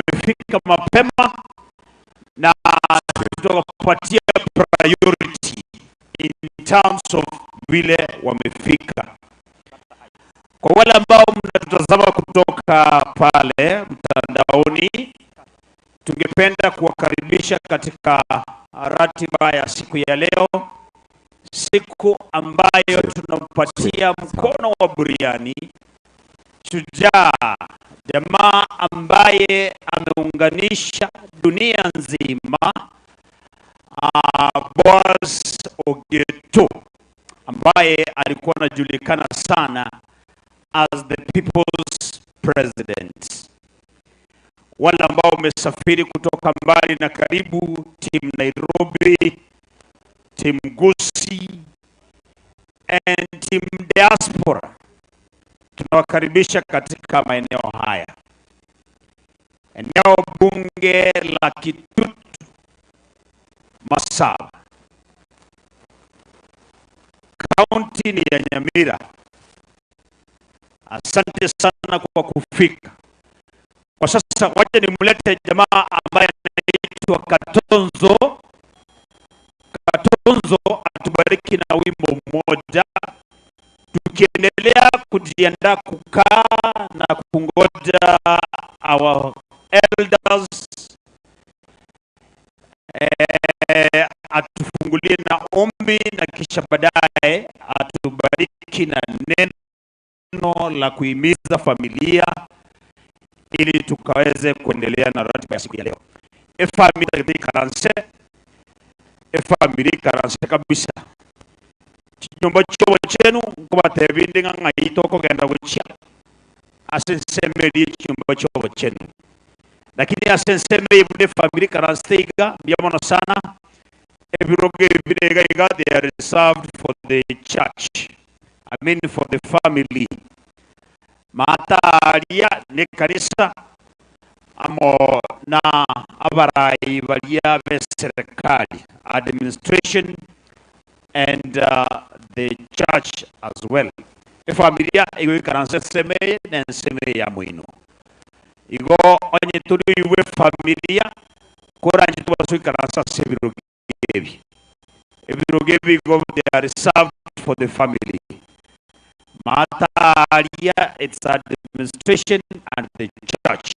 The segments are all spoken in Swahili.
Wamefika mapema na tutawapatia priority in terms of vile wamefika. Kwa wale ambao mnatutazama kutoka pale mtandaoni, tungependa kuwakaribisha katika ratiba ya siku ya leo, siku ambayo tunampatia mkono wa buriani shujaa, jamaa ambaye ameunganisha dunia nzima, Boaz Ogeto ambaye alikuwa anajulikana sana as the people's president. Wale ambao wamesafiri kutoka mbali na karibu, team Nairobi, team Gusii and team diaspora, tunawakaribisha katika maeneo haya. Eneo bunge la Kitutu Masaba, kaunti ni ya Nyamira. Asante sana kwa kufika. Kwa sasa wacha nimlete jamaa ambaye anaitwa Katonzo. Katonzo atubariki na wimbo mmoja, tukiendelea kujiandaa kukaa na kungoja our elders atufungulie na ombi na kisha baadaye atubariki na neno la kuhimiza familia ili tukaweze kuendelea na ratiba ya siku ya leo. Efamili karanse, efamili karanse kabisa chinyomba chobo chenu nkobatebinde ng'a ng'ai tokogenda gochia ase nsemerie chinyomba chobo chenu, lakini ase nseme ibune family karanse iga mbuya mono sana. Ebirogo ebi iga iga, they are reserved for the church, I mean for the family. Mataria ni kanisa amo na abarai baria be serikali, administration and the church as well. Efamilia igo ikaranse enseme na enseme ya mwino igo onye turi iwe familia koranje tubaso ikaransa ase ebirogo ebi. Ebirogo ebi igo they are reserved for the family. Mataria, it's administration and the church.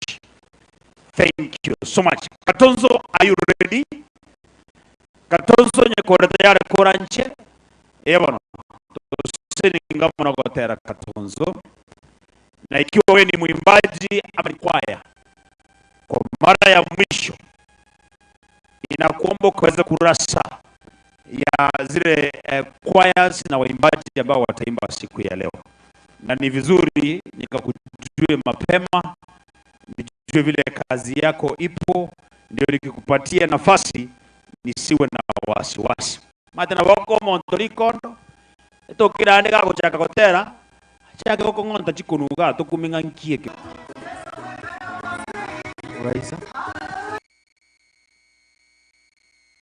Thank you so much. Katonzo, are you ready? Katonzo nyekore tayari koranche ebono tusininga munogotera Katonzo. Na ikiwa wewe ni mwimbaji ama ni kwaya, kwa mara ya mwisho inakuomba ukaweza kurasa ya zile choirs na waimbaji ambao wataimba siku ya leo, na ni vizuri nikakujue mapema, nijue vile kazi yako ipo, ndio nikikupatia nafasi nisiwe na wasiwasi mate na boko monto rikondo tukirande gaguchaka gotera chake gokong'onta chikunuga tukuming'ankie. Raisa.